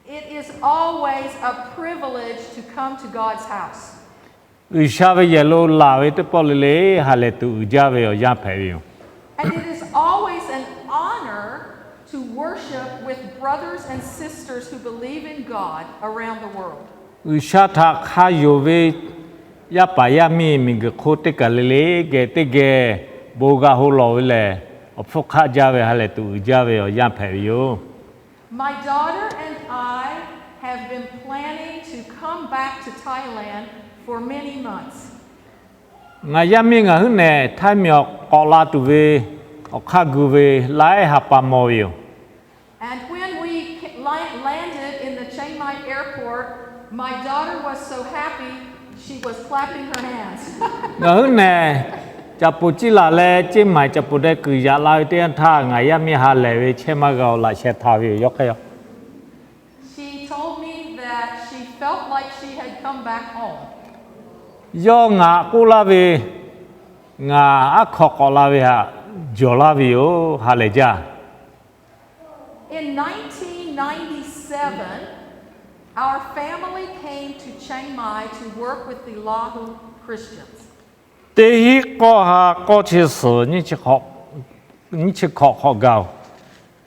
It is always a privilege to come to God's house. G'uiˬsha ve yehˬ lo laˬ ve teˇ pawˆ le le ha lehˬ tuˬ uiˍ jaˇ ve awˬ yanˇ hpehꞈ ve yoˬ. And it is always an honor to worship with brothers and sisters who believe in God around the world. G'uiˬsha htaꞈ hk'a yonˍ ve yaˇ paˍ yaˇ miˇ miˬguiˬ hk'oˆ teˇ kaˬ le le geh teˇ geh bon g'a ho lawˬ ve lehˬ, awˬ hpfuhˇ hk'aˆ jaˇ ve ha lehˬ tuˬ uiˍ jaˇ ve awˬ yanˇ hpehꞈ ve yoˬ. My daughter and I have been planning to come back to Thailand for many months. Ngaˬ yaˇ miˇ ngaˬ huiˉ nehˬ Htaiˇ miˬ awˬ k'awꞈ la tuˬ ve awˬ hk'aˇ gu ve laiˉ ha pa maw ve yoˬ. And when we landed in the Chiang Mai airport, my daughter was so happy, she was clapping her hands. Ngaˬ huiˉ nehˬ caꞈ poˍ ciˇ laˬ leh, Chiang Mai caꞈ poˍ deh kuiˬ yaꞈ la ve teˇ yanˇ htaˇ, ngaˬ yaˇ miˇ ha lehˬ ve chehˇ maˇ g'a awˬ laꞈ sheh hta ve yoˬ. Yawˇ hk'e yoˬ. She told me that she felt like she had come back home. Yawˇ ngaˬ k'oˆ laˇ ve, ngaˬ aˉ hkaw k'awꞈ la ve htaꞈ jawˬ laˇ ve yoˬ, ha lehˬ jaˇ. In nineteen ninety-seven, our family came to Chiang Mai to work with the Lahu Christians. Teˇ hinˉ k'awˇ ha k'awˇ chi suhˍ nyiˇ chi hkawꞈ hk'awꞈ gaˬ-oˬ,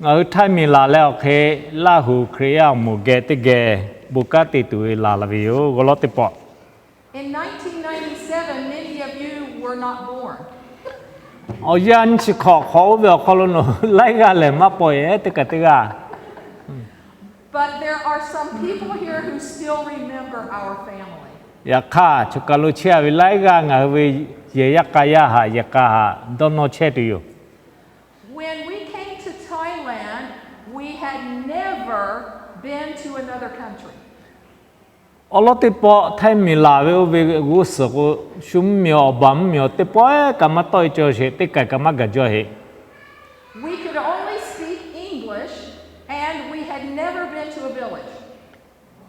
ngaˬ hui Htaiˇ miˬ laˬ leh awˬ hk'e Laˇ huˍ Hkriꞈ yaˇ awˬ moˍ geh teˇ geh bon kanˉ te tuˬ ve laˬ la ve yoˬ. G'aw lawˉ teˇ pawˆ. In nineteen ninety-seven, many of you were not born. Awˬ yanˇ nyiˇ chi hkawꞈ hk'awꞈ oˇ ve awˬ hk'aw lo nawˬ hui laiˉ g'aˇ lehˬ maˇ pawˆ-e, teˇ kaˬ teˇ g'aˇ. But there are some people here who still remember our family. Yaꞈ hk'aˇ, choˬ kaˬ lo chehˇ-a ve laiˉ g'aˇ ngaˬ hui ve yehˬ yaˇ k'a yaˇ htaꞈ yehˬ k'a htaꞈ dawˇ nawˇ chehˇ tuˬ yoˬ. When we came to Thailand, we had never been to another country. Awˬ lawn teˇ pawˆ Htaiˇ miˬ laˬ ve oˇ ve g'uˇ suhˍ k'o, shu mvuhˇ miˬ awˬ baˬ mvuhˇ miˬ awˬ teˇ pawˆ kaꞈ maˇ tawˆ-e cawˬ sheˍ, teˇ kaˬ kaꞈ maˇ gaˬ jaw sheˍ. We could only speak English, and we had never been to a village.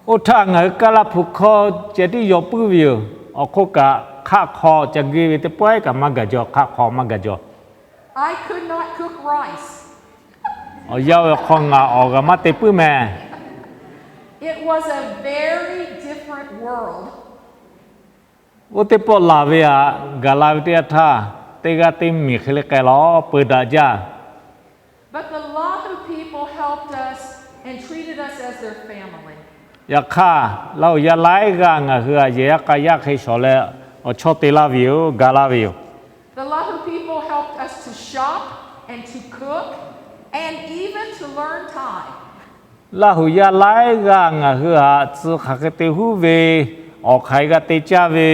Oˇ htaˇ ngaˬ hui Kaˇlaˇ hpu hkawˇ ceh tiˉ yaw puiˉ ve yoˬ. Awˬ hk'oˆ kaꞈ hk'aˆ hk'aw ca geh ve teˇ pawˆ kaꞈ maˇ gaˬ jaw, hk'aˆ hk'aw maˇ gaˬ jaw. I could not cook rice. Awˬ yanˇ ve hk'aw ngaˬ awˬ g'a maˇ te puiˉ meh. It was a very different world. Oˇ teˇ pawˆ laˬ ve htaꞈ gaˬ la ve teˇ yanˇ htaˇ, teˇ g'aˇ teˇ miˬ hk'e le k'ai lawˬ peu daꞈ jaˇ. But the Lahu people helped us and treated us as their family. Yaꞈ hk'aˇ, Laˇ huˍ yaˇ laiˉ g'aˇ ngaˬ hui htaꞈ yehˬ yaˇ k'a yaˇ hk'e shawˍ leh awˬ chawˇ te laˇ ve yoˬ, ga laˇ ve yoˬ. The Lahu people helped us to shop and to cook and even to learn Thai. Laˇ huˍ yaˇ laiˉ g'aˇ ngaˬ hui htaꞈ tcuh hk'aˬ hk'e te huˉ ve, awˬ hk'aˬ hk'e g'a te caˇ ve,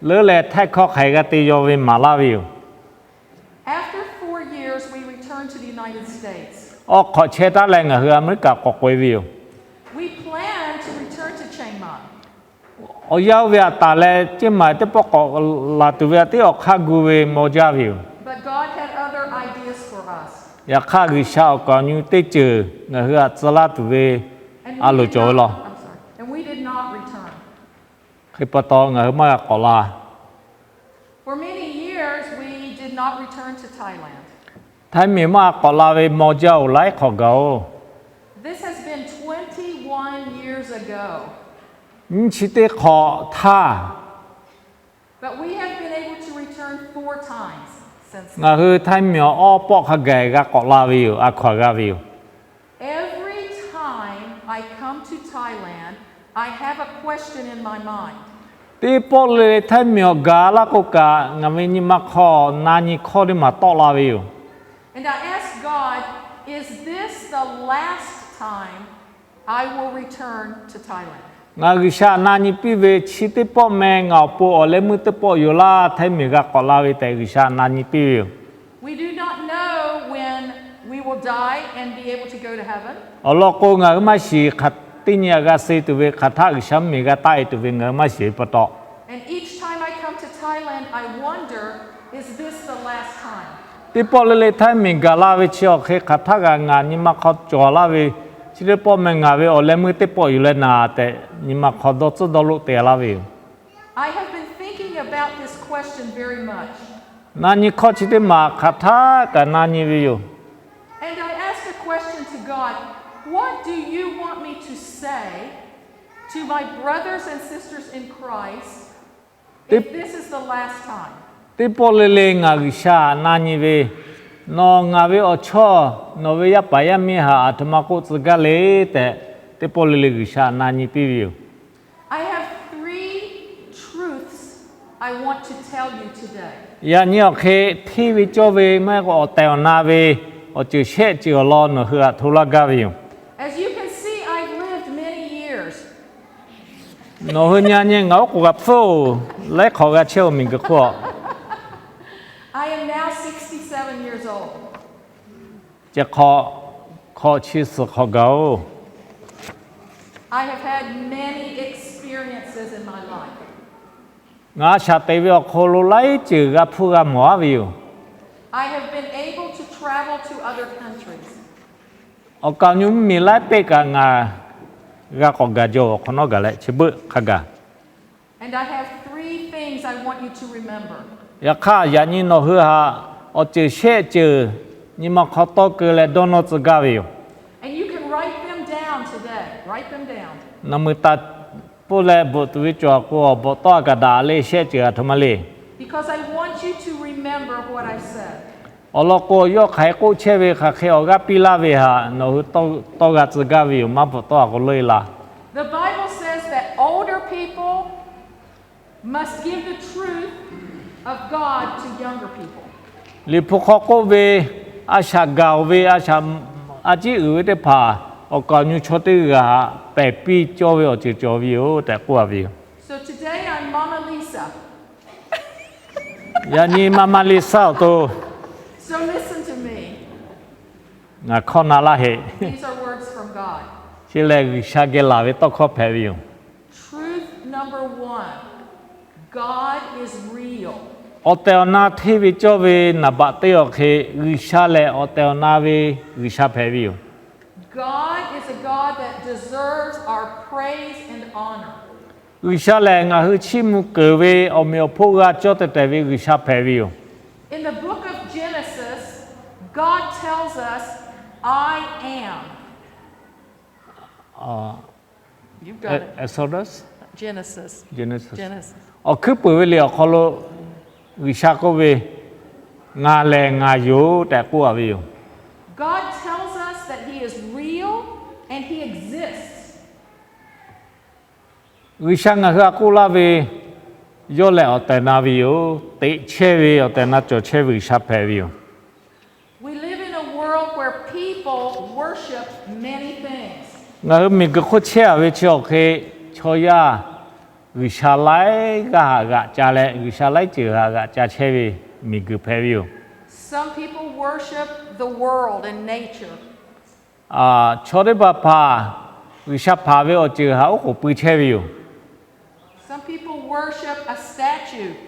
leuˉ leh Htaiˇ hkawˇ hk'aˬ hk'e g'a te yaw ve maˍ laˇ ve yoˬ. After four years, we returned to the United States. Awˬ hk'awꞈ chehˇ taˉ leh ngaˬ hui Aˍmeˍriˆkaꞈ k'awꞈ k'oꞈ-e ve yoˬ. We planned to return to Chiang Mai. Awˬ yanˇ oˇ ve htaꞈ taˍ leh Chiang Mai teˇ pawˆ k'awꞈ laˬ tuˬ ve htaꞈ tiˉ awˬ hk'aˇ gu ve maw jaˇ ve yoˬ. But God had other ideas for us. Yaꞈ hk'aˇ, G'uiˬsha awˬ kaˍ awˬ nyu teˇ ceuˬ ngaˬ hui htaꞈ tcuh laˇ tuˬ ve a loˍ cawˬ ve law. And we did not return. Hk'e pa taw, ngaˬ hui maˇ g'a k'awꞈ la. For many years, we did not return to Thailand. Htaiˇ miˬ maˇ k'awꞈ la ve maw jaˇ-oˬ, laiˉ hk'awꞈ gaˬ-oˬ. This has been twenty-one years ago. Nyiˇ chi teˇ hk'awꞈ htaˇ. But we have been able to return four times since then. Ngaˬ hui Htaiˇ miˬ awˬ awˇ pawˆ hk'a gaˬ g'a k'awꞈ la ve yoˬ. A hkaw-anˬ g'a ve yoˬ. Every time I come to Thailand, I have a question in my mind. Teˇ pawˆ le le Htaiˇ miˬ awˬ gaˬ laˇ k'o kaꞈ, ngaˬ ve nyi ma hk'aw na nyi hkawˇ teˇ maˬ tawˆ la ve yoˬ. And I ask God, is this the last time I will return to Thailand? Ngaˬ G'uiˬsha na nyi piˇ ve, chi teˇ pawˆ meh ngaˬ awˬ pon awˬ leh meuˇ teˇ pawˆ yoˬ laˇ, Htaiˇ miˬ g'a k'awꞈ la ve tehꞈ G'uiˬsha na nyi piˇ ve yoˬ. We do not know when we will die and be able to go to heaven. Awˬ lawn k'o, ngaˬ hui maˇ shiˍ hk'aˬ teˇ nyi htaꞈ g'a suh tuˬ ve, hk'aˬ htaˆ G'uiˬsha mvuhˇ miˬ g'a taˆ-e tuˬ ve ngaˬ hui maˇ shiˍ ve pa taw. And each time I come to Thailand, I wonder, is this the last time? Teˇ pawˆ le le Htaiˇ miˬ gaˬ la ve chi awˬ hk'e hk'aˬ htaˆ kaꞈ ngaˬ nyi ma hk'aw cawˬ laˇ ve, chi teˇ pawˆ meh ngaˬ ve awˬ leh meuˇ teˇ pawˆ yoˬ leh naˍ tehꞈ nyi ma hk'aw dawˇ tcuhˉ dawˇ loˆ te laˇ ve yoˬ. I have been thinking about this question very much. Na nyi hkawˇ chi teˇ maˬ hk'aˬ htaˆ kaꞈ na nyi ve yoˬ. And I asked a question to God, what What do you want me to say to my brothers and sisters in Christ if this is the last time? Teˇ pawˆ le le ngaˬ G'uiˬsha htaꞈ na nyi ve, nawˬ ngaˬ ve awˬ chawˇ nawˬ ve yaˇ paˍ yaˇ miˇ htaꞈ aˬ htoꞈ ma k'oˆ tcuh gaˇ le tehꞈ, teˇ pawˆ le le G'uiˬsha htaꞈ na nyi piˇ ve yoˬ. I have three truths I want to tell you today. Yaꞈ nyi awˬ hk'e hteˇ ve cawˇ ve maˇ heˆ k'o awˬ tehˬ awˬ na ve awˬ ceuˬ shehˆ ceuˬ awˬ lawn nawˬ hui htaꞈ hto laˇ gaˇ ve yoˬ. As you can see, I've lived many years. Nawˬ hui nyi nyi ngaˬ oˉ k'oˍ g'a hpfuhˇ-oˬ, laiˉ hk'awꞈ g'a chehˇ-oˬ miˬguiˬ hk'oˆ. I am now sixty-seven years old. Chi hk'awꞈ, hk'awꞈ chi suhˍ hk'awꞈ gaˬ-oˬ. I have had many experiences in my life. Ngaˬ a shaꞈ teꞈ ve awˬ hk'aw lo laiˉ ceuˬ g'a hpfuhˇ g'a mawˬ-aˉ ve yoˬ. I have been able to travel to other countries. Awˬ kaˍ awˬ nyu mvuhˇmiˬ laiˉ peˆ kaꞈ ngaˬ g'a k'awꞈ gaˬ jaw awˬ hk'awꞈ nawˉ gaˬ leh chi beuˆ hk'a gaˬ. And I have three things I want you to remember. Yaꞈ hk'aˇ yaꞈ nyi nawˬ hui htaꞈ awˬ ceuˬ shehˆ ceuˬ nyi ma hk'aw tawˇ keu leh dawˇ nawˇ tcuh gaˇ ve yoˬ. And you can write them down today. Write them down. Naˬ mui taˍ pfuhˇ leh bvuhꞈ tuˬ ve cawˬ k'o, bvuhꞈ tawˆ a kaꞈ daꞈ le, shehˆ ceuˬ aˬ htoꞈ ma le. Because I want you to remember what I said. Awˬ lawn k'o, yawˇ hk'aˬ hk'e k'oˆ chehˇ ve hk'aˬ hk'e awˬ g'aˇ piˇ laˇ ve htaꞈ nawˬ hui tawˇ g'a tcuh gaˇ ve yoˬ. Maˇ bvuhꞈ tawˆ a k'o leuˆ e la. The Bible says that older people must give the truth of God to younger people. Liꞈ hpu hk'aw k'oˆ ve, a shaꞈ gaˬ-oˬ ve, a shaꞈ a ciˉ uiˍ ve teˇ hpaˍ awˬ kaˍ awˬ nyu chaw teˇ g'aˇ htaꞈ pehˬ piˇ cawˇ ve awˬ ceuˬ cawˬ ve yoˬ tehꞈ k'oˆ a ve yoˬ. So today I'm Mama Lisa. Yaꞈ nyi Mama Lisa awˬ to. So listen to me. Ngaˬ hkawˇ na laˇ heꞈ. These are words from God. Chi lehˬ G'uiˬsha geh laˬ ve tawˇ hkawˇ hpehꞈ ve yoˬ. Truth number one, God is real. Awˬ tehˬ awˬ na hteˇ ve cawˇ ve naˍ baꞈ teˇ awˬ hk'e, G'uiˬsha lehˬ awˬ tehˬ awˬ na ve G'uiˬsha hpehꞈ ve yoˬ. God is a God that deserves our praise and honor. G'uiˬsha lehˬ ngaˬ hui chiˇ mvuh keunˍ ve awˬ meꞈ awˬ hponˇ g'a cawˇ teh tehˬ ve G'uiˬsha hpehꞈ ve yoˬ. In the book of Genesis, God tells us, I am. You've got it. Exodus? Genesis. Genesis. Awˬ hkuiˉ puiˍ ve liꞈ awˬ hk'aw lo G'uiˬsha k'oˆ ve, Ngaˬ lehˬ ngaˬ yoˬ tehꞈ k'oˆ a ve yoˬ. God tells us that He is real and He exists. G'uiˬsha ngaˬ hui htaꞈ k'oˆ laˇ ve, yawˇ lehˬ awˬ tehˬ na ve yoˬ. Teꞈ chehˇ ve awˬ tehˬ na cawˬ chehˇ ve G'uiˬsha hpehꞈ ve yoˬ. We live in a world where people worship many things. Ngaˬ hui miˬguiˬ hk'oˆ chehˇ a ve chi awˬ hk'e, chaw yaˇ G'uiˬsha laiˉ g'aˇ htaꞈ g'aꞈ ca leh G'uiˬsha laiˉ ceuˬ htaꞈ g'aꞈ ca chehˇ ve miˬguiˬ hpehꞈ ve yoˬ. Some people worship the world and nature. Chaw teˇ hpaˍ hpaˍ G'uiˬsha hpanˍ ve awˬ ceuˬ htaꞈ oˉ k'oˍ pui chehˇ ve yoˬ. Some people worship a statue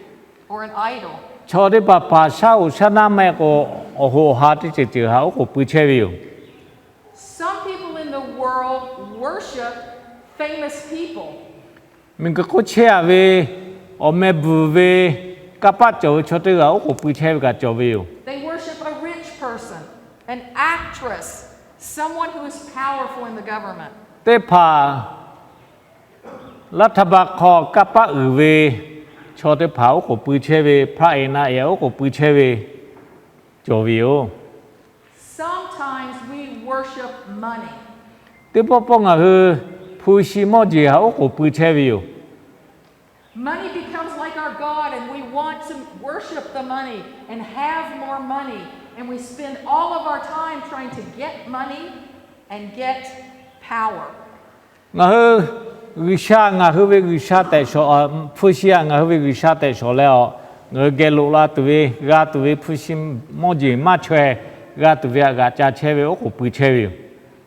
or an idol. Chaw teˇ hpaˍ hpaˍ shaˉ hoꞈ shaˉ naˉ mehˆ k'o, awˬ hoꞈ awˬ ha teˇ ceuˬ ceuˬ htaꞈ oˉ k'oˍ pui chehˇ ve yoˬ. Some people in the world worship famous people. Miˬguiˬ hk'oˆ chehˇ a ve awˬ meh bvuhˬ ve kanˇ paˆ cawˬ ve chaw teˇ g'aˇ oˉ k'oˍ pui chehˇ ve kaꞈ cawˬ ve yoˬ. They worship a rich person, an actress, someone who is powerful in the government. Teˇ hpaˍ รัฐบาล hk'aw kanˇ paˆ uiˍ ve chaw teˇ hpaˍ oˉ k'oˍ pui chehˇ ve, พระเอก นางเอก oˉ k'oˍ pui chehˇ ve cawˬ ve yoˬ. Sometimes we worship money. Teˇ pawˆ pawˆ ngaˬ hui hpu shi mawˇ jeˬ htaꞈ oˉ k'oˍ pui chehˇ ve yoˬ. Money becomes like our god and we want to worship the money and have more money and we spend all of our time trying to get money and get power. Ngaˬ hui G'uiˬsha ngaˬ hui ve G'uiˬsha tehꞈ shawˍ, hpu shi htaꞈ ngaˬ hui ve G'uiˬsha tehꞈ shawˍ leh a, ngaˬ hui geh loꞈ la tuˬ ve, g'a tuˬ ve hpu shi mawˇ jeˬ maˇ chaweh g'a tuˬ ve htaꞈ g'aꞈ ca chehˇ ve oˉ k'oˍ pui chehˇ ve yoˬ.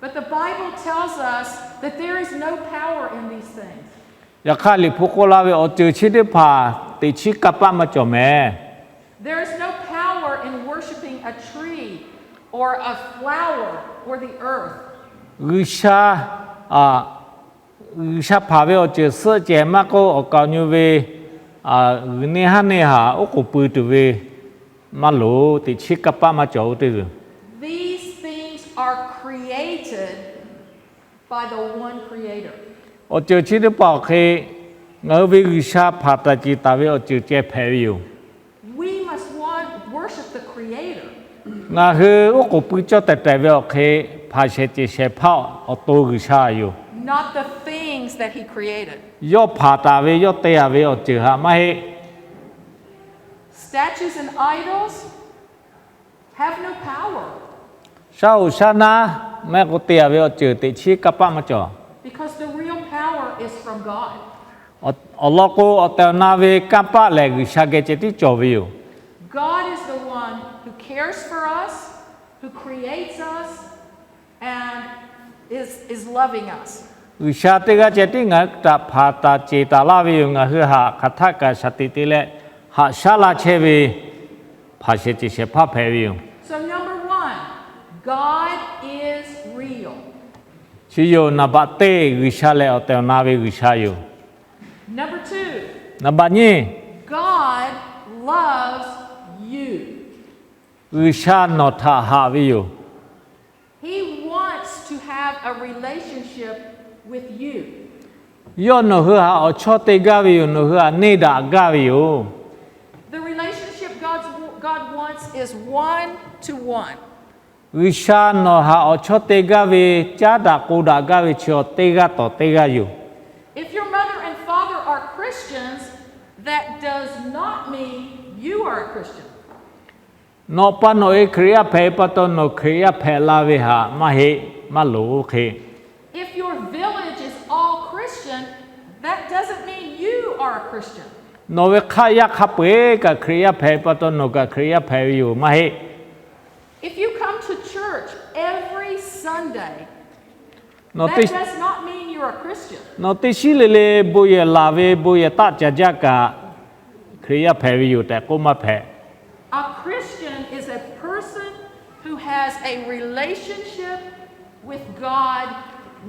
But the Bible tells us that there is no power in these things. Yaꞈ hk'aˇ Liꞈ hpu k'oˆ laˇ ve awˬ ceuˬ chi teˇ hpaˍ teꞈ chiˉ kanˇ paˆ maˇ cawˬ mehˍ. There is no power in worshiping a tree or a flower or the earth. G'uiˬsha, G'uiˬsha hpanˍ ve awˬ ceuˬ suhˆ cehˬ maˇ k'oˆ, awˬ kaˍ awˬ nyu ve g'uiˬ neˇ haˉ neˇ htaꞈ oˉ k'oˍ pui tuˬ ve maˇ loˍ, teꞈ chiˉ kanˇ paˆ maˇ cawˬ oˇ teˇ zuhˬ. These things are created by the one Creator. Awˬ ceuˬ chi teˇ hpaˍ awˬ hk'e, ngaˬ hui ve G'uiˬsha hpanˍ taˍ ceˬ taˍ ve awˬ ceuˬ ceh hpehꞈ ve yoˬ. We must one worship the Creator, Ngaˬ hui oˉ k'oˍ pui cawˇ tehˬ tehˬ ve awˬ hk'e, hpanˍ shehˍ ceˬ shehˍ hpaˇ awˬ to G'uiˬsha yoˬ. Not the things that He created. Yawˇ hpanˍ taˍ ve, yawˇ te taˍ ve awˬ ceuˬ htaꞈ maˇ heˆ. Statues and idols have no power. Shaˉ hoꞈ shaˉ naˉ maˇ heˆ k'o te taˍ ve awˬ ceuˬ teꞈ chiˉ kanˇ paˆ maˇ cawˬ. Because the real power is from God. Awˬ lawn k'o, awˬ tehˬ awˬ na ve kanˇ paˆ lehˬ G'uiˬsha geh ceh tiˉ cawˬ ve yoˬ. God is the one who cares for us, who creates us, and is, is loving us. G'uiˬsha teˇ g'aˇ ceh tiˉ ngaˬ hui htaꞈ hpanˍ taˍ ceˬ taˍ laˇ ve yoˬ. Ngaˬ hui htaꞈ hk'aˬ htaˆ kaꞈ shaˍ tiꞈ te leh haꞈ shaˉ laˇ chehˇ ve hpanˍ shehˍ ceˬ shehˍ hpaˇ hpehꞈ ve yoˬ. So number one, God is real. Chi yoˬ, naˍ baꞈ teˇ, G'uiˬsha lehˬ awˬ tehˬ awˬ na ve G'uiˬsha yoˬ. Number two, naˍ baꞈ nyiˇ, God loves you. G'uiˬsha nawˬ htaꞈ haꞈ ve yoˬ. He wants to have a relationship with you. Yawˇ nawˬ hui htaꞈ awˬ chawˇ te gaˇ ve yoˬ. Nawˬ hui htaꞈ neˇ daꞈ gaˇ ve yoˬ. The relationship God's, God wants is one to one. G'uiˬsha nawˬ htaꞈ awˬ chawˇ te gaˇ ve, caˉ daꞈ k'o daꞈ gaˇ ve chi awˬ teˇ g'aˇ tawˍ teˇ g'aˇ yoˬ. If your mother and father are Christians, that does not mean you are a Christian. Nawˬ pa nawˬ e Hkriꞈ yaˇ hpehꞈ ve pa taw nawˬ Hkriꞈ yaˇ hpehꞈ la ve htaꞈ maˇ heˆ, maˇ loˍ oˇ hk'e. If your village is all Christian, that doesn't mean you are a Christian. Nawˬ ve hk'aˆ yaˇ hk'a peu-eˬ kaꞈ Hkriꞈ yaˇ hpehꞈ ve pa taw nawˬ kaꞈ Hkriꞈ yaˇ hpehꞈ ve yoˬ, maˇ heˆ. If you come to church every Sunday, that does not mean you're a Christian. Nawˬ teˇ shiˉ le le bon yehˬ laˬ ve bon yehˬ taˆ caˍ jaˇ kaꞈ Hkriꞈ yaˇ hpehꞈ ve yoˬ tehꞈ k'oˆ maˇ hpehꞈ. A Christian is a person who has a relationship with God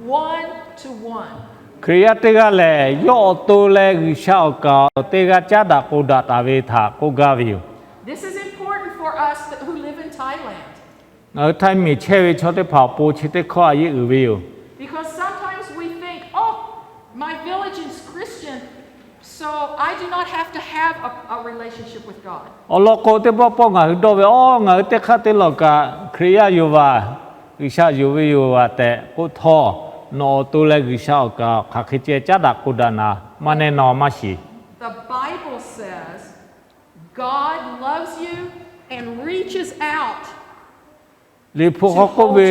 one to one. Hkriꞈ yaˇ teˇ g'aˇ lehˬ, yawˇ awˬ to leh G'uiˬsha awˬ kaˍ awˬ teˇ g'aˇ caˉ daꞈ k'o daꞈ taˍ ve htaꞈ k'oˆ gaˇ ve yoˬ. This is important for us who live in Thailand. Ngaˬ hui Htaiˇ miˬ chehˇ ve chaw teˇ hpaˍ awˬ pon chi teˇ hkawˇ a yeˆ uiˍ ve yoˬ. Because sometimes we think, oh, my village is Christian, so I do not have to have a, a relationship with God. Awˬ lawn k'o, teˇ pawˆ pawˆ ngaˬ hui dawˇ ve, awˬ, ngaˬ hui teˇ hk'aˇ teˇ lawˬ kaꞈ Hkriꞈ yaˇ yoˬ vaˬ, G'uiˬsha yonˍ ve yoˬ vaˬ tehꞈ k'oˆ htawˇ, nawˬ awˬ to leh G'uiˬsha awˬ kaˍ hk'aˬ hk'e ceh caˉ daꞈ k'o daꞈ naˍ maˇ nehˇ naw maˇ shiˍ. The Bible says God loves you and reaches out. Liꞈ hpu hk'aw k'oˆ ve,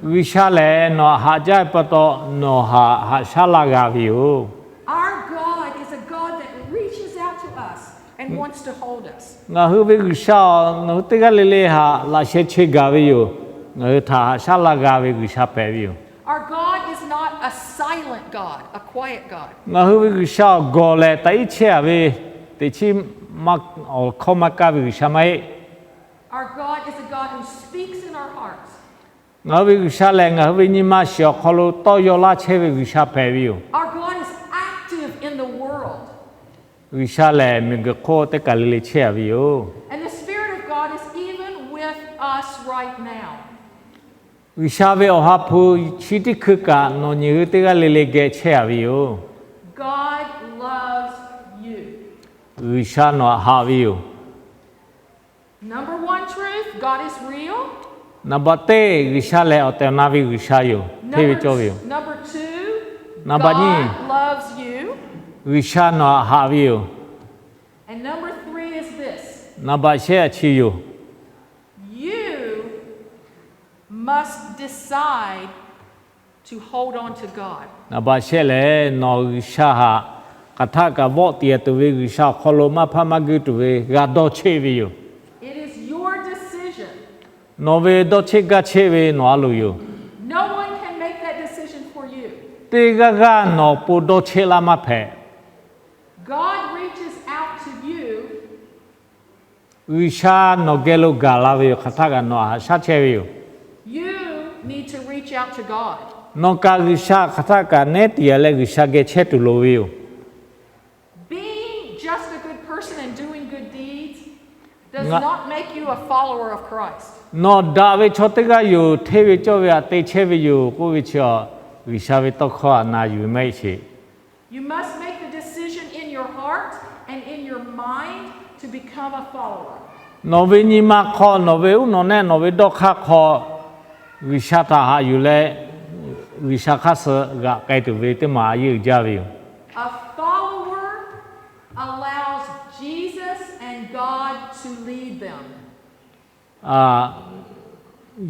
G'uiˬsha lehˬ nawˬ haꞈ jaˇ ve pa taw, nawˬ haꞈ haꞈ shaˉ laˇ g'a ve yoˬ. Our God is a God that reaches out to us and wants to hold us. Ngaˬ hui ve G'uiˬsha-oˬ, ngaˬ hui teˇ g'aˇ le le htaꞈ laꞈ sheh che gaˬ ve yoˬ. Ngaˬ hui htaꞈ haꞈ shaˉ laˇ g'a ve G'uiˬsha hpehꞈ ve yoˬ. Our God is not a silent God, a quiet God. Ngaˬ hui ve G'uiˬsha-oˬ, gawˬ leh taꞈ iˉ chehˇ a ve, teꞈ chiˉ awˬ hkawˇ maˇ kaˇ ve G'uiˬsha maˇ heˆ. Our God is a God who speaks in our hearts. Ngaˬ hui ve G'uiˬsha lehˬ, ngaˬ hui ve nyi ma shiˍ awˬ hk'aw lo tawˇ yaw laˇ chehˇ ve G'uiˬsha hpehꞈ ve yoˬ. Our God is active in the world. G'uiˬsha lehˬ, miˬguiˬ hk'oˆ teˇ kaˬ le le chehˇ a ve yoˬ. And the Spirit of God is even with us right now. G'uiˬsha ve Awˬ ha hpu chi teˇ hkui kaꞈ nawˬ nyi hui teˇ g'aˇ le le geh chehˇ a ve yoˬ. God loves you. G'uiˬsha nawˬ htaꞈ haꞈ ve yoˬ. Number one truth, God is real. Naˍ baꞈ teˇ, G'uiˬsha lehˬ awˬ tehˬ awˬ na ve G'uiˬsha yoˬ. Hteˇ ve cawˇ ve yoˬ. Number two, Naˍ baꞈ nyiˇ, God loves you. G'uiˬsha nawˬ htaꞈ haꞈ ve yoˬ. And number three is this. Naˍ baꞈ shehˆ a chi yoˬ. You must decide to hold on to God. Naˍ baꞈ shehˆ lehˬ, nawˬ G'uiˬsha htaꞈ hk'aˬ htaˆ kaꞈ vawˆ tiˍ tuˬ ve G'uiˬsha awˬ hk'aw lo maˇ hpaˇ maˇ guiˇ tuˬ ve g'a dawˇ cheˆ ve yoˬ. It is your decision. Nawˬ ve dawˇ cheˆ gaˇ cheˆ ve nawˬ a loˍ yoˬ. No one can make that decision for you. Teˇ g'aˇ g'aˇ nawˬ pon dawˇ cheˆ laˇ maˇ hpehꞈ. God reaches out to you. G'uiˬsha nawˬ geh lo gaˬ la ve yoˬ. Hk'aˬ htaˆ kaꞈ nawˬ haꞈ shaˉ chehˇ ve yoˬ. You need to reach out to God. Nawˬ kaꞈ G'uiˬsha hk'aˬ htaˆ kaꞈ nehˉ tiˍ a leh G'uiˬsha geh chehˇ tuˬ loˍ ve yoˬ. Being just a good person and doing good deeds does not make you a follower of Christ. Nawˬ daꞈ ve chaw teˇ g'aˇ yoˬ, hteˇ ve cawˇ ve htaꞈ te chehˇ ve yoˬ k'oˆ ve chi a, G'uiˬsha ve tawˇ hkawˇ htaꞈ na yuˬ ve maˇ heˆ sheˍ. You must make the decision in your heart and in your mind to become a follower. Nawˬ ve nyi ma hk'aw, nawˬ ve uˉ nawˬ nehˆ, nawˬ ve dawˇ hk'aˇ hk'aw, G'uiˬsha htaꞈ haꞈ yuˬ leh, G'uiˬsha hk'aˇ suh g'aꞈ k'ai tuˬ ve teˇ maˬ a yeˇ uiˍ jaˇ ve yoˬ. A follower allows Jesus and God to lead them.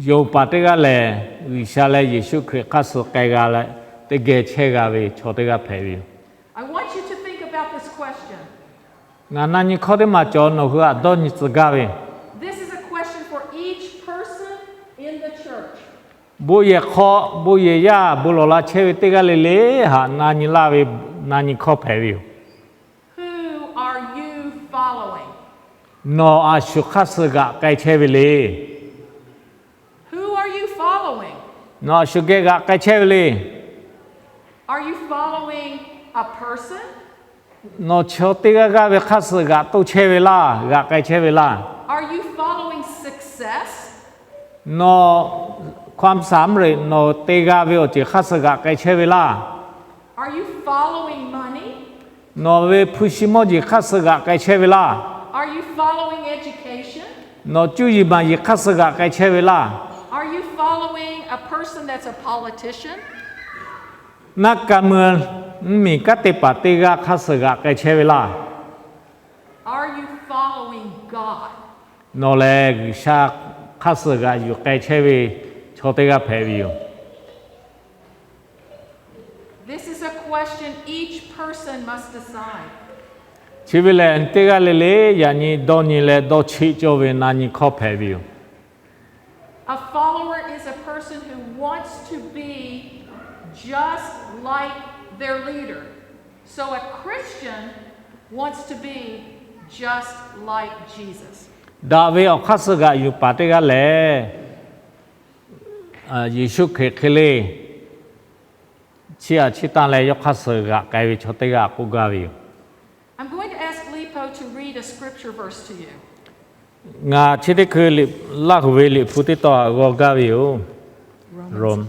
Yonˍ paˍ teˇ g'aˇ lehˬ, G'uiˬsha leh Yeˍsuˆ Hkriꞈ hk'aˇ suh k'ai g'a leh, teˇ geh chehˇ g'a ve chaw teˇ g'aˇ hpehꞈ ve yoˬ. I want you to think about this question. Ngaˬ na nyi hkawˇ teˇ maˬ cawˬ nawˬ hui htaꞈ dawˇ nyi tcuh gaˇ ve. This is a question for each person in the church. Bon yehˬ hk'aw, bon yehˬ yaˇ bon lawˬ la chehˇ ve teˇ g'aˇ le le htaꞈ na nyi laˇ ve, na nyi hkawˇ hpehꞈ ve yoˬ. Who are you following? Nawˬ a shu hk'aˇ suh g'aꞈ k'ai chehˇ ve le. Who are you following? Nawˬ a shu geh g'aꞈ k'ai chehˇ ve le. Are you following a person? Nawˬ chaw teˇ g'aˇ g'aˇ ve hk'aˇ suh g'aꞈ toˇ chehˇ ve laˇ, g'aꞈ k'ai chehˇ ve laˇ. Are you following success? Nawˬ ความสำเร็จ nawˬ te g'a ve awˬ ceuˬ hk'aˇ suh g'aꞈ k'ai chehˇ ve laˇ. Are you following money? Nawˬ ve hpu shi mawˇ jeˬ hk'aˇ suh g'aꞈ k'ai chehˇ ve laˇ. Are you following education? Nawˬ cuˇ yiˍ maˍ yiˍ hk'aˇ suh g'aꞈ k'ai chehˇ ve laˇ. Are you following a person that's a politician? Naˆ ka mui mvuhˇmiˬ kanˉ te paˍ teˇ g'aˇ hk'aˇ suh g'aꞈ k'ai chehˇ ve laˇ. Are you following God? Nawˬ lehˬ G'uiˬsha hk'aˇ suh g'aꞈ yuˬ k'ai chehˇ ve chaw teˇ g'aˇ hpehꞈ ve yoˬ. This is a question each person must decide. Chi ve lehˬ, teˇ g'aˇ le le yaꞈ nyi dawˇ nyi leh dawˇ cheˆ cawˇ ve na nyi hkawˇ hpehꞈ ve yoˬ. A follower is a person who wants to be just like their leader. So a Christian wants to be just like Jesus. Daꞈ ve awˬ hk'aˇ suh g'aꞈ yuˬ paˍ teˇ g'aˇ lehˬ, Yeˍsuˆ Hkriꞈ hk'e le chi aꞈ chi tanˇ leh yawˇ hk'aˇ suh g'aꞈ k'ai ve chaw teˇ g'aˇ k'oˆ gaˇ ve yoˬ. I'm going to ask Lipo to read a scripture verse to you. Ngaˬ chi teˇ hkui Laˇhuˍ ve Liꞈ hpu teˇ tawn htaꞈ g'aw gaˇ ve yoˬ. Rom.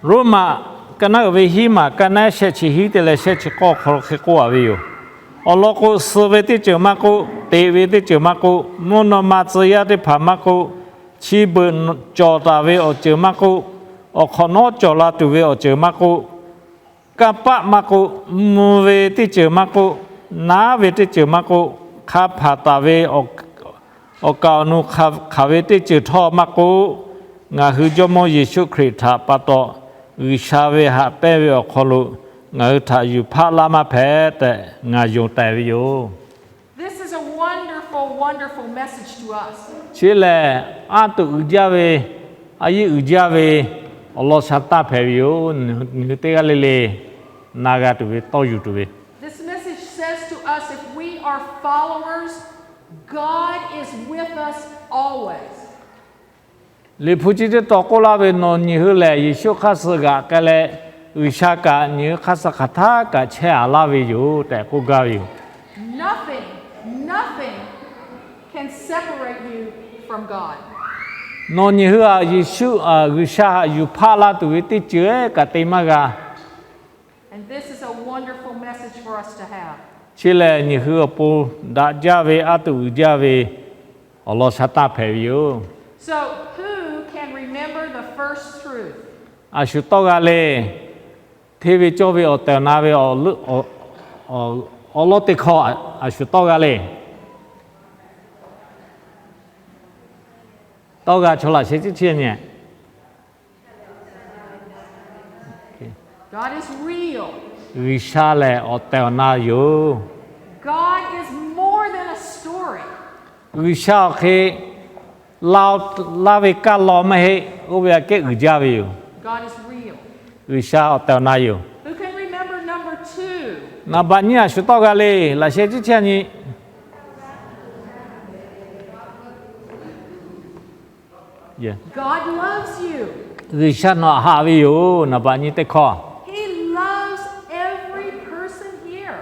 Roˉmaꞈ ka naˉ uiˍ ve hiˉ maˬ ka naˉ shehˆ chi hiˉ te leh shehˆ chi k'awˇ hk'aw lo hk'e k'oˆ a ve yoˬ. Awˬ lawn k'o, suh ve teˇ ceuˬ maˇ k'oˆ, teꞈ ve teˇ ceuˬ maˇ k'oˆ, mvuhˇ naw ma tcuh yaˇ teˇ hpaˍ maˇ k'oˆ, chi beuꞈ cawˬ taˍ ve awˬ ceuˬ maˇ k'oˆ, awˬ hk'awꞈ nawˉ cawˬ la tuˬ ve awˬ ceuˬ maˇ k'oˆ, kanˇ paˆ maˇ k'oˆ, mvuh ve teˇ ceuˬ maˇ k'oˆ, naˉ ve teˇ ceuˬ maˇ k'oˆ, hk'a hpaˍ taˍ ve awˬ kaˍ awˬ nu hk'aˬ ve teˇ ceuˬ htawˇ maˇ k'oˆ, ngaˬ hui Jawˇmawˇ Yeˍsuˆ Hkriꞈ htaꞈ pa taw G'uiˬsha ve haꞈ pehnˇ ve awˬ hk'aw lo ngaˬ hui htaꞈ yuˬ hpaˆ laˇ maˇ hpehꞈ tehꞈ ngaˬ yonˍ tehˍ ve yoˬ. This is a wonderful, wonderful message to us. Chi lehˬ, aˉ tuˬ uiˍ jaˇ ve, a yeˇ uiˍ jaˇ ve awˬ lawn sha taˇ hpehꞈ ve yoˬ. Nawˬ hui teˇ g'aˇ le le na g'a tuˬ ve tawˇ yuˬ tuˬ ve. This message says to us, if we are followers, God is with us always. Liꞈ hpu chi teˇ tawn k'oˆ laˇ ve, nawˬ nyi hui lehˬ Yeˍsuˆ hk'aˇ suh g'aꞈ k'ai leh, G'uiˬsha kaꞈ nyi hui hk'aˇ suh hk'aˬ htaˇ kaꞈ chehˇ a laˇ ve yoˬ tehꞈ k'oˆ gaˇ ve yoˬ. Nothing, nothing can separate you from God. Nawˬ nyi hui htaꞈ Yeˍsuˆ, G'uiˬsha htaꞈ yuˬ hpaˆ laˇ tuˬ ve teˇ ceuˬ kaꞈ te maˇ g'a. And this is a wonderful message for us to have. Chi lehˬ, nyi hui awˬ pon daꞈ jaˇ ve, aˉ tuˬ uiˍ jaˇ ve awˬ lawn sha taˇ hpehꞈ ve yoˬ. So, who can remember the first truth? A shu tawˇ g'a le. Hteˇ ve cawˇ ve awˬ tehˬ awˬ na ve awˬ leuˆ, awˬ, awˬ lawˉ teˇ hkawˇ a shu tawˇ g'a le. Tawˇ g'a chaw laꞈ sheh ciˉ chiˇ nyi. God is real. G'uiˬsha lehˬ awˬ tehˬ awˬ na yoˬ. God is more than a story. G'uiˬsha awˬ hk'e laˇ ve kaˇ law maˇ heˆ, oˇ ve aꞈ kehˉ uiˍ jaˇ ve yoˬ. God is real. G'uiˬsha awˬ tehˬ awˬ na yoˬ. Who can remember number two? Naˍ baꞈ nyiˇ a shu tawˇ g'a le, laꞈ sheh ciˉ chiˇ nyi. God loves you. G'uiˬsha nawˬ htaꞈ haꞈ ve yoˬ. Naˍ baꞈ nyiˇ teˇ hkawˇ. He loves every person here.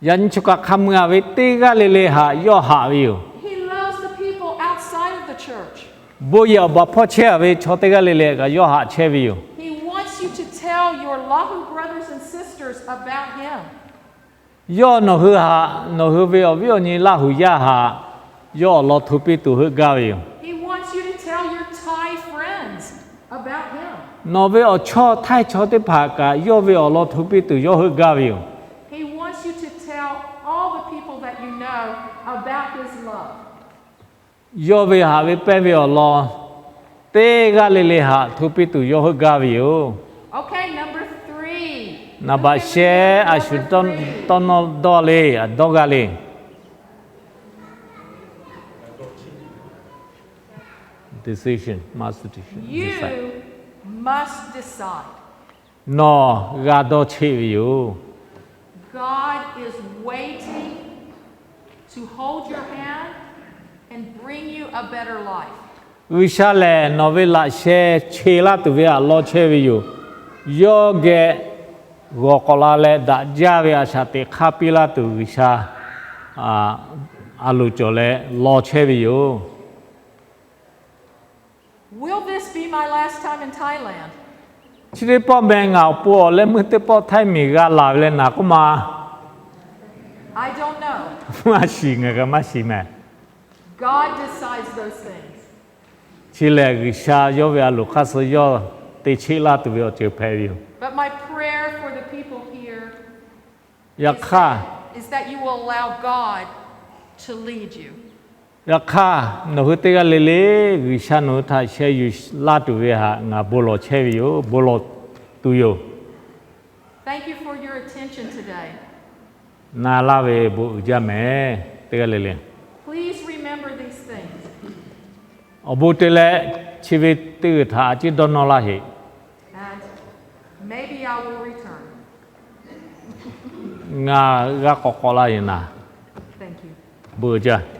Yaꞈ nyi chaw kaꞈ hk'a mui a ve teˇ g'aˇ le le htaꞈ yawˇ haꞈ ve yoˬ. He loves the people outside of the church. church. Bon yehˬ awˬ baˬ hpawˇ chehˇ a ve chaw teˇ g'aˇ le le kaꞈ yawˇ haꞈ chehˇ ve yoˬ. He wants you to tell your Lahu brothers and sisters about him. Yawˇ nawˬ hui haꞈ, nawˬ hui ve awˬ viˉ awˬ nyi Laˇ huˍ yaˇ haꞈ, yawˇ awˬ lawn hto piˇ tuˬ heuˆ gaˇ ve yoˬ. He wants you to tell your Thai friends about him. Nawˬ ve awˬ chawˇ Htaiˇ chaw teˇ hpaˍ kaꞈ yawˇ ve awˬ lawn hto piˇ tuˬ yawˇ heuˆ gaˇ ve yoˬ. He wants you to tell all the people that you know about his love. Yawˇ ve haꞈ ve pehnˇ ve awˬ lawn teˇ g'aˇ le le haꞈ hto piˇ tuˬ yawˇ heuˆ gaˇ ve yoˬ. Okay, number three. Naˍ baꞈ shehˆ, a shu tawˇ nawˇ dawˇ le, a dawˇ g'aˇ le. Decision, master decision. You must decide. Nawˬ g'a dawˇ cheˆ ve yoˬ. God is waiting to hold your hand and bring you a better life. G'uiˬsha lehˬ nawˬ ve laꞈ sheh che laˇ tuˬ ve htaꞈ law chehˇ ve yoˬ. Yawˇ geh g'awˬ k'awꞈ la leh daꞈ jaˇ ve a shaꞈ teꞈ hk'aˇ piˇ laˇ tuˬ G'uiˬsha a loˍ cawˬ leh law chehˇ ve yoˬ. Will this be my last time in Thailand? Chi teˇ pawˆ meh ngaˬ awˬ pon awˬ leh meuˇ teˇ pawˆ Htaiˇ miˬ g'a laˬ ve leh naˍ k'oˆ ma. I don't know. Maˇ shiˍ, ngaˬ kaꞈ maˇ shiˍ meh. God decides those things. Chi lehˬ G'uiˬsha yawˇ ve a loˍ hk'aˇ suh yawˇ te cheˆ laˇ tuˬ ve awˬ ceuˬ hpehꞈ ve yoˬ. But my prayer for the people here Yaꞈ hk'aˇ, is that you will allow God to lead you. Yaꞈ hk'aˇ, nawˬ hui teˇ g'aˇ le le G'uiˬsha nawˬ hui htaꞈ sheh yuˬ laˇ tuˬ ve htaꞈ ngaˬ bon lawˬ chehˇ ve yoˬ. Bon lawˬ tuˬ yoˬ. Thank you for your attention today. Na laˇ ve bon uiˍ jaˇ meh, teˇ g'aˇ le le. Please remember these things. Awˬ bon te leh chi ve teˇ g'uiˬ htaꞈ a ciˉ dawˇ nawˇ laˇ heꞈ. And maybe I will return. Ngaˬ g'a k'awꞈ k'awꞈ la yeˬ naˍ. Thank you. Bon uiˍ jaˇ.